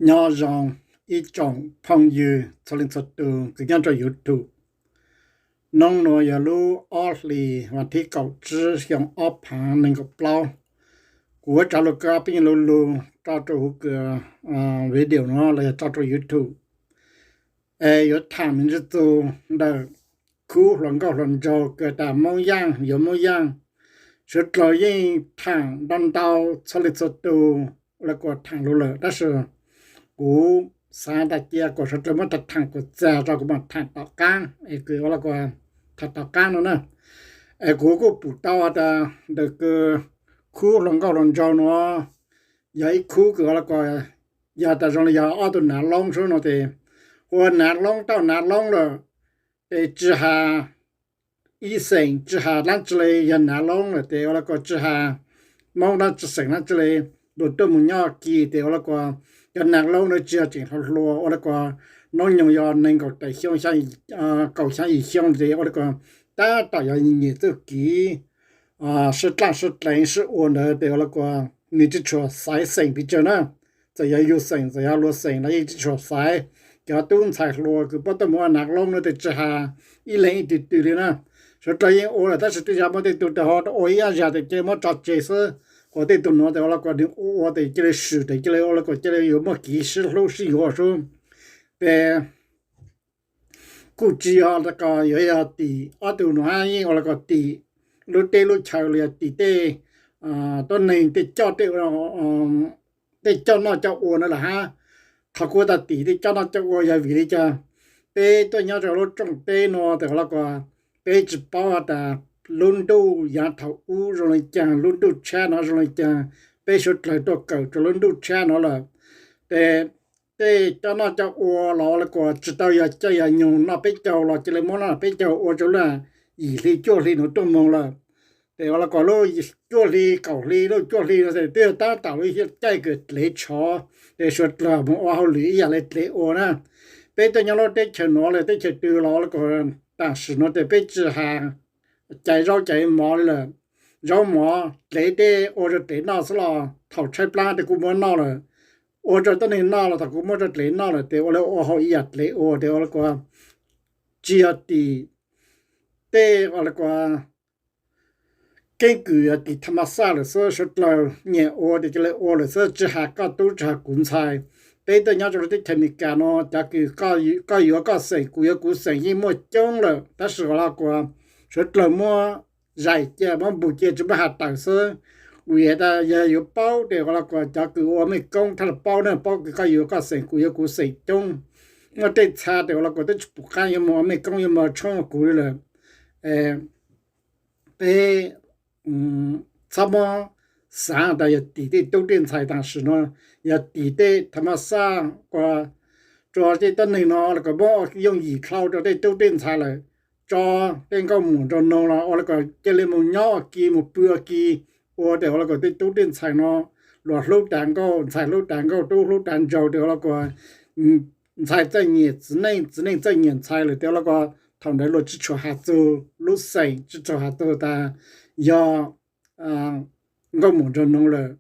Nyob zoo ib tsoom phooj ywg txhua leej txhua tus kws nyob rau YouTube. Nub nuav yog lub ob hlis vas thib kaum tsib xyoo ob phaav neeg nkaum plaub. Kuv yuav tsav lug kws peb lu lug tso rau huv kws video nuav los yog tso rau YouTube. Es yuav thaam me ntsis txug ntawm khub hluas nkauj hluas nraug kws tas Moob Yaaj yuav Moob Yaaj. Suav dlawg yeej thaam ntau ntau txhua leej txhua tus ua le kuas thaam lug lawm, tab sis kuv xaav tas cia kuas suav dlawg muab thaam kuas txag rau kuv mam thaam tom qaab, es kws ua le kuas thaam tom qaab no na. Es kuv kuj pum tau tas ntawm kws khub hluas nkauj hluas nraug nuav yog ib khub kws ua le kuas yog tas zoo le yog ob tug nav loob sub no tes, ua nav loob tau nav loob lawm tes tsi has ib xeem tsi has dlaab tsi le yog nav loob lawm tes ua le kuas tsi has Moob dlaab tsi xeem dlaab tsi le luag tuaj moog nyob kis tes ua le kuas cov nav loob nuav tsi yog tseem hluas hluas ua le kuas noob nyoog yog nees nkaum tawm xyoo, kaum xyaa yim xyoo tes ua le kuas tab tom yog nyam txuj kiv sib dlaaj sib dleev sib ua ntawd tes ua le kuas nwg tsi tshua xaiv xeem pes tsawg na. Txawm yog yug xeem txawm yog luag xeem los yeej tsi tshua xaiv. Cov tub ntxhais hluas kws puab tuaj moog ua nav loob nuav tes tsi has ib leeg ib tug twg li na. Suav dlawg yeej ua lawm tab sis tej zag muaj tej tug tes ho ua ib zag tes cia li muab tso tseg xwb, ho tej tug nuav tes ua le kuas nwg ua ua tes cia li swm tes cia li ua le kuas cia li yuav muaj kev sib hlub sib yuav sub. Tes kuj tsi yog le kuas yuav yog tim ob tug nuav hab, yeej ua le kuas tim lub teb lub chaw los yog tim tej tuab neeg tej coj tej tej coj noj coj ua na lawm hab. Qhov kuv tas tim tej coj noj coj ua yog vim li cas? Peb tuaj nyob rau lub rooj teb nuav tes ua le kuas peb tsi paub has tas lub ntuj yaav thaum ub zoo le caag, lub ntuj tshab nuav zoo le caag. Peb suav dlawg tuaj kawm rau lub ntuj tshab nuav lawm tes tej coj noj coj ua los ua le kuas tsi tau yog caij yog nyoog noj peb caug los cia li muab noj peb caug ua rau lub yim hli cuaj hli nuav tuaj moog lawm. Tes ua le kuas lub cuaj hli kaum hli lub cuaj hli no tes twb yog tab tom lub caij kws dlev tshov, tes suav dlawg moog ua hauj lwm ib yam le dlev ua na. Peb tuaj nyob lub teb chaws nuav los teb chaws twg los ua le kuas tam sim nuav tes peb tsi has caiv zaub caiv mov li lawm. Zaub mov dlev tej ua rau dlev noj xwb los thaum tshaib plab tes kuj muab noj lawm, ua rau tuab neeg noj los thaum kuj muab rau dlev noj lawm tes ua le ua hauj ib yam dlev ua tes ua le kuas tsi yog tim tej ua le kuas keeb kwm, yog tim tha ma xaj lawm xwb. Suav dlawg nyiam ua tes cia li ua lawm xwb, tsi has koj tub tsi has kuv ntxhais. Peb tuaj nyob rau lub teb chaws Amelikas no cov kws koj yuav koj xeem kuv yuav kuv xeem yeej muaj coob lawm tab sis ua le kuas suav dlawg muab zais cia muab npug cia tsi muab has tawm xwb. Vim tas yog yuav paub tes ua le kuas cov kws ua mej koob thaj le paub na, paub kws koj yuav koj xeem kuv yuav kuv xeem coob. Muaj tej txha tes ua le kuas twb tsi pum qaab yuav moog ua mej koob yuav moog tshoob kuv li lawm. Peb txhob muab xaav tas yog tim tej tub tej ntxhais tam sim no, yog tim tej tha ma xaj ua rua tej tuab neeg no le kuas muab yooj yim dlhau rua tej tub tej ntxhais lawm, tso tej nkauj mum nraug noog los ua le kuas cia li moog nyob ua ke moog pw ua ke, ua tes ua le kuas tej tub tej ntxhais no luas hlub tas nkauj, ntxhais hlub tas nkauj, tub hlub tas ntxhais tes ua le kuas ntxhais txawj nyiam txiv neej, txiv neej txawj nyiam ntxhais lawm tes ua le kuas thaum ntawd luas tsi tshua has txug lub xeem, tsi tshua has txug tas yog nkauj mum nraug noog lawm.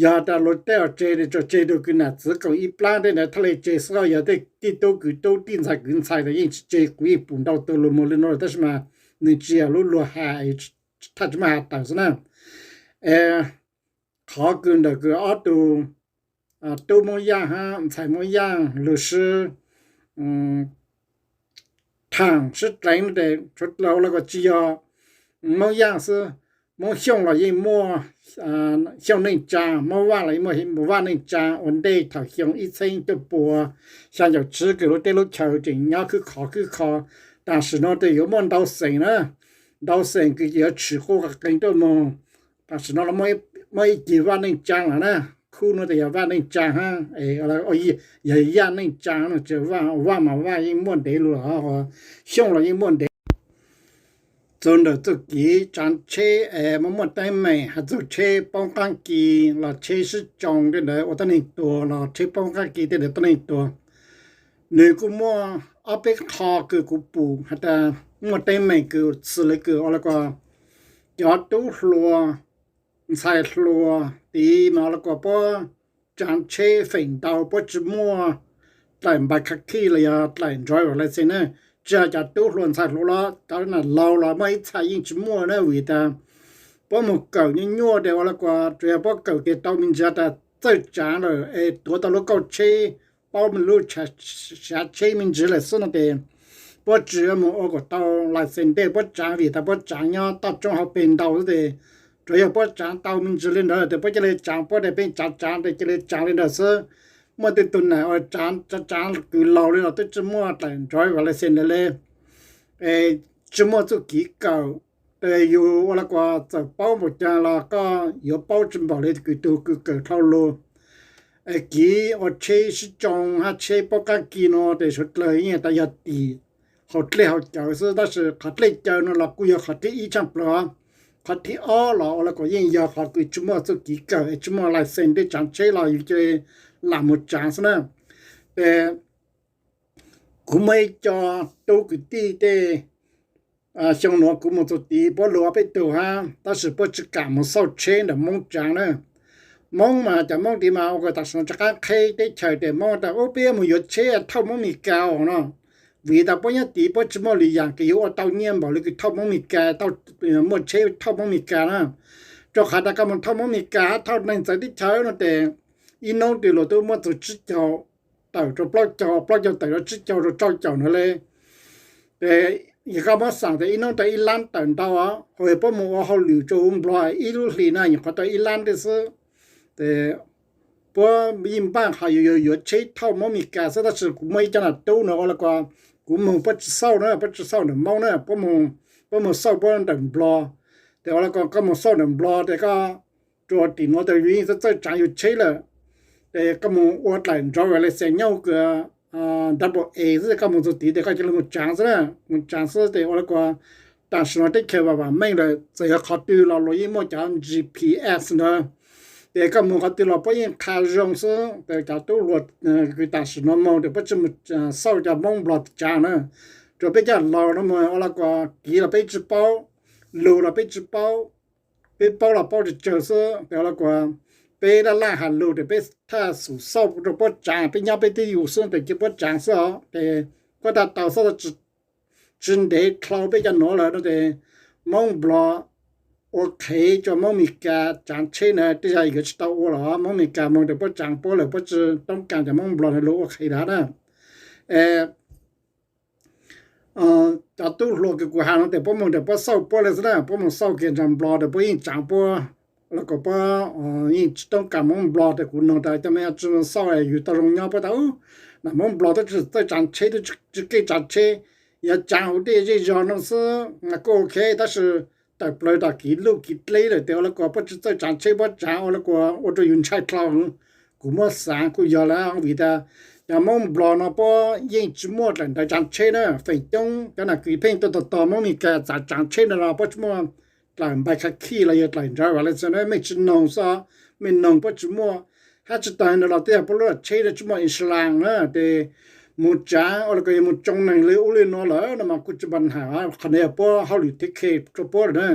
Yog tas luas tej ua tseg, tsuas tseg tug kws nam txwv koom ib plaab tej ntawd thaj le tseg xwb, yog tej tij tub kwv tub tij ntxhais kwv ntxhais tas yeej tsi tseg. Kuv yeej pum ntau tug luas moog li no lawm tab sis mas nwg tsi yog lub luag has, thaj tsi muaj has tawm xwb na. Qhov kws ntawm kws ob tug tub Moob Yaaj hab ntxhais Moob Yaaj lug sib thaam sib dleev no tes suav dlawg ua le kuas tsi yog Moob Yaaj xwb, Moob Xyooj los yeej muaj Xyooj neej tsaa, Moob Vaaj los yeej muaj Vaaj neej tsaa. Ua ntej thaum xyoo ib txheeb cuaj puas xyaa caum tsib kws lub teb lub chaw tseem nyob khwb khov khwb kho, tam sim no tes yuav muaj ntau xeem na, ntau xeem kws yuav tshwm quaj qees tuaj moog. Tam sim no muaj ib ceg Vaaj neej tsaa lawm na, khub nuav tes yog Vaaj neej tsaa hab, yog Yaaj neej tsaa no, Vaaj mas Vaaj yeej muaj ntev lug, Xyooj los yeej muaj ntev. Txug ntawm txuj kev tsaav tsheb es muaj muaj teeb meem has txug tsheb poob qaab kis los tsheb sib tsoo tej ntawd ua tuab neeg tuag los tsheb poob qaab kis tej ntawd tuab neeg tuag. Nwg kuj muaj ob peb qho kws kuv pum has tas muaj teeb meem kws txhua le kws ua le kuas cov tub hluas ntxhais hluas tid mas ua le kuas puab tsaav tsheb feem ntau puab tsi muaj dlaim npais khas khij los yog dlaim driver license na. Tsi has cov tub hluas ntxhais hluas los cov nam laug los muaj ib txha yeej tsi muaj na, vim tas puab moog kawm nyuaj nyuaj tes ua le kuas tsuas yog puab kawm tes tau me ntsis tas txawj tsaav lawm es tuav tau lub kauj tsheb, paub me lub siav tsheb me ntsis lawm xwb no tes puab tsi moog ua kuas tau license tes puab tsaav vim tas puab tsaav nyob toj roob hauv pes ntau xwb tes tsuas yog puab tsaav tau me ntsis li ntawd tes puab ca le tsaav puab tes peb tsaav tsaav tes ca le tsaav li ntawd xwb. Muaj tej tug nam ua tsaav tsaav kws laug li los twb tsi muaj dlaim driver license ntawd le, tsi muaj txuj kev kawm. Tes yus ua le kuas txawm paub npaum caag los koj yuav paub tsi npaum li kws tug kws kawm dhau lug. Kev ua tsheb sib tsoo hab tsheb paub qaab kis no tes suav dlawg yeej tas yog tim hauv dlej hauv cawv xwb, tab sis qhov dlej cawv no los kuj yog qhov thib ib tshaaj plawg. Qhov thib ob los ua le kuas yeej yog qhov kws tsi muaj txuj kev kawm es tsi muaj license tej tsaav tsheb los yus ca le lam moog tsaav xwb na. Tes kuv muaj ib co tub kwv tij tej xyoo nuav kuv moog txug tid puab lug ob peb tug hab tab sis puab tsi kam moog xauj tsheb ntawm Moob tsaav na. Moob mas cov Moob tid mas ua kuas tam sim no rov qaab qheb teb chaws tes Moob tas ub peb yuav moog yuav tsheb thauj Moob Mes Kas os no. Vim tas puab nyob tid puab tsi muaj lwm yaam kws yuav ua tau nyiaj npaum li kws thauj Moob Mes Kas, muaj tsheb thauj Moob Mes Kas na. Rua qhov tas koj moog thauj Moob Mes Kas hab thauj neeg txawv teb chaws no tes ib nub twg luag tub muab txug tsib caug tawm rua plaub caug, plaub caug tawm rua tsib caug rua rau caum ntawd le. Tes yog koj muab xaam tes ib nub tau ib lab tawm ntau, hos yog puab moog ua hauj lwm rua huv Nplog ib lub hlis na nyuam qhuav tau ib lab tej xwb. Tes puab yeej npaaj qhov yuav yuav tsheb thauj Moob Mes Kas xwb, tab sis kuv muaj ib co nam tub no ua le kuas kuv moog puab tsi xauj na, puab tsi xauj ntawm Moob na, puab moog xauj puab ntawm Nplog. Tes ua le kuas koj moog xauj ntawm Nplog tes koj rua tim nuav tes yus yeej txawj txawj tsaav yus tsheb lawm. Tes koj moog ua dlaim driver license nyob kws double A xwb, koj moog txug tid tes koj ca le moog tsaav xwb na, moog tsaav xwb tes ua le kuas tam sim no teb chaws vam vam meej lawm, txawm yog qhov twg los luag yeej muaj cov G P S ntawd. Tes koj moog qhov twg los puab yeej qha zoo xwb. Tes cov tub hluas kws tam sim no moog tes puab tsi moog xauj cov Moob Nplog tsaav na. Rua peb cov laug no moog ua le kuas kev los peb tsi paub, lug los peb tsi paub, peb paub los paub tsawg tsawg xwb. Tes ua le kuas peb laj laj has lug tes peb thaj xum xauj rua puab tsaav, peb nyob peb twb yus xwb tes cia puab tsaav xwb os. Tes puab tau tau xauj tsi ntev dlhau peb cov nuav lawm no tes Moob Nplog ua qhev rua Moob Mes Kas tsaav tsheb na, tej zag yuav tsi tau ua los Moob Mes Kas moog tes puab tsaav puab lawm, puab tsi toob kas cov Moob Nplog na lug ua qhev lawm na. Cov tub hluas kws kuv has no tes puab moog tes puab xauj puab le xwb na, puab moog xauj kiag nraag Nplog tes puab yeej tsaav puab, los kom puab yeej tsi toob kas Moob Nplog tes kuv noog tas cov me tsi xauj yus tau zoo nyob puab tas nam Moob Nplog tub tsi txawj tsaav tsheb, tub tsi keej tsaav tsheb, yog tsaav huv tej zej zog no xwb kuj ok, tab sis tawm plawg tas kev luj kev dleb lawm tes ua le kuas puab tsi txawj tsaav tsheb, puab tsaav ua le kuas ua rua yus ntshai dlhau. Kuv muab xaav kuj yog le vim tas cov Moob Nplog no puab yeej tsi muaj dlaim ntawv tsaav tsheb na, feem coob cov nam kws pheej tuaj tog tog Moob Mes Kas txav tsaav tsheb no los puab tsi muaj dlaim npais khaj khij los yog dlaim nrad vam le xwb na, mej tsi noog xwb, mej noog puab tsi muaj. Hab tsi taag ntawd los tej yog puab lub tsheb tsi muaj insurance na, tes mus tsaav ua le kuas yog mus tsoo neeg li ub li no lawm no mas kuj tsi npa nham, qhov no yog puab hauj lwm thib khe rua puab lawm na.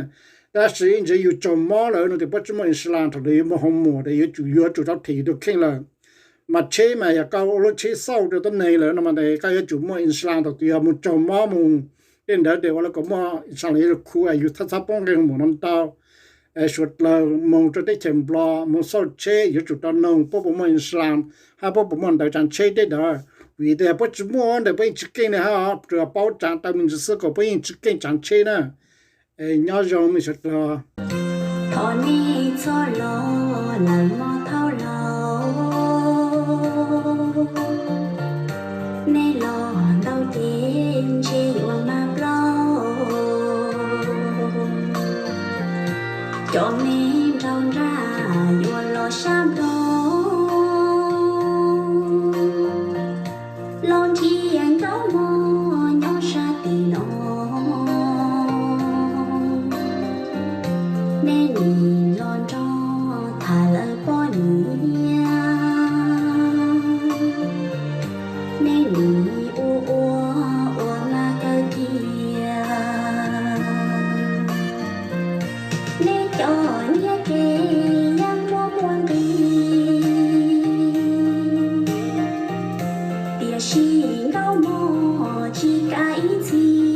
Tab sis ib ntsis yus tsaug mob lawm no tes puab tsi muaj insurance, thaum ntawd yuav moog hoo muam tes yuav tsum yuav tsum rau them yus tus kheej lawm. Mas tsheb mas yog koj ua lub tsheb xauj rua tuab neeg lawm no mas koj yuav tsum muaj insurance, thaum twg yog mus tsaug mob mus tej ntawd tes ua le kuas muaj insurance yuav khu yus txhob txhob poob nqe hoo muam no ntau. Suav dlawg moog rua teb chaws Nplog moog xauj tsheb yuav tsum tau noog puab puas muaj insurance hab puab puas muaj ntawv tsaav tsheb tej ntawd. Vim tas puab tsi muaj ntawd puab yeej tsi keej li hab, tsuas paub tsaav tau me ntsis xwb kom puab yeej tsi keej tsaav tsheb na. Nyob zoo mej suav dlawg. Thov nej txhob los lawm mog thauj laus, nej los ntau ces ntshe yuav mag plaub. Cov me nraug nrag yuav los sab nraug, los nrhiav nraug mog nyob sab tim no. Nej nim los nrog tham lawv poj Sib ntaus mog tsis kav ib ntxhi.